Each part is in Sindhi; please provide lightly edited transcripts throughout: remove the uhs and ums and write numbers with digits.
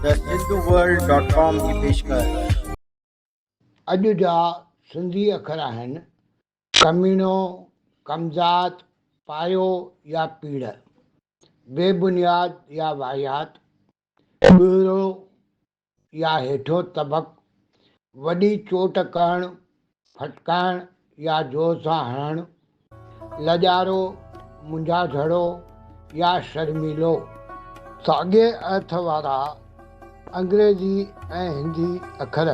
The Sindhu world dot com جي پيشڪش. اڄ جا سنڌي اکر آهن، ڪميڻو، ڪمذات، پايو يا پيڙهه، بي بنياد يا واهيات، ٻهرو يا هيٺيون طبق، وڏي چوٽ ڪرڻ، ڦٽڪائڻ يا زور سان هڻڻ، لڄارو، منجهاجهڙو يا شرميلو. ساڳئي ارٿ وارا انگريزي ۽ هندي اکر.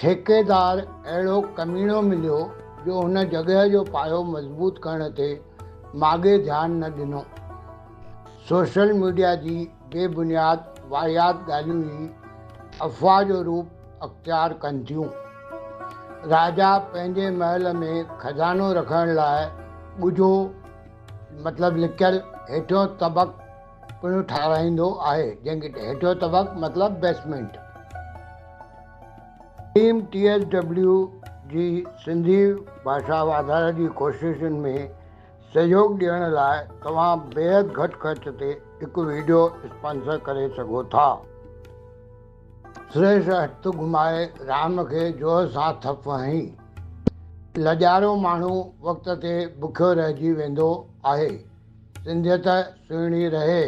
ٺيڪيدار اهڙو ڪميڻو مليو جو هن جڳهه جو پايو مضبوط ڪرڻ تي ماڳهين ڌيان نه ڏنو. سوشل ميڊيا جي بي بنياد واهيات ڳالهيون ئي افواهه جو روپ اختيار ڪن ٿيون. راجا پنهنجي محل ۾ خزانو رکڻ لاء ڳجهو مطلب لڪيل هيٺيون طبق پڻ ٺاهرائيندو آهي، جنهن کي هيٺيون طبق مطلب basement. Team T S W جي سنڌي ڀاشا واڌاري جي ڪوششن ۾ سهيوڳ ڏيڻ لاء توهان بيحد گهٽ خرچ تي هڪ وڊيو اسپانسر ڪري سگهو ٿا. سريش هٿ گهمائي رام کي زور سان ٿڦ هنئي. لڄارو ماڻهو وقت تي بکيو رهجي ويندو آهي. سنڌيت سهڻي رهي.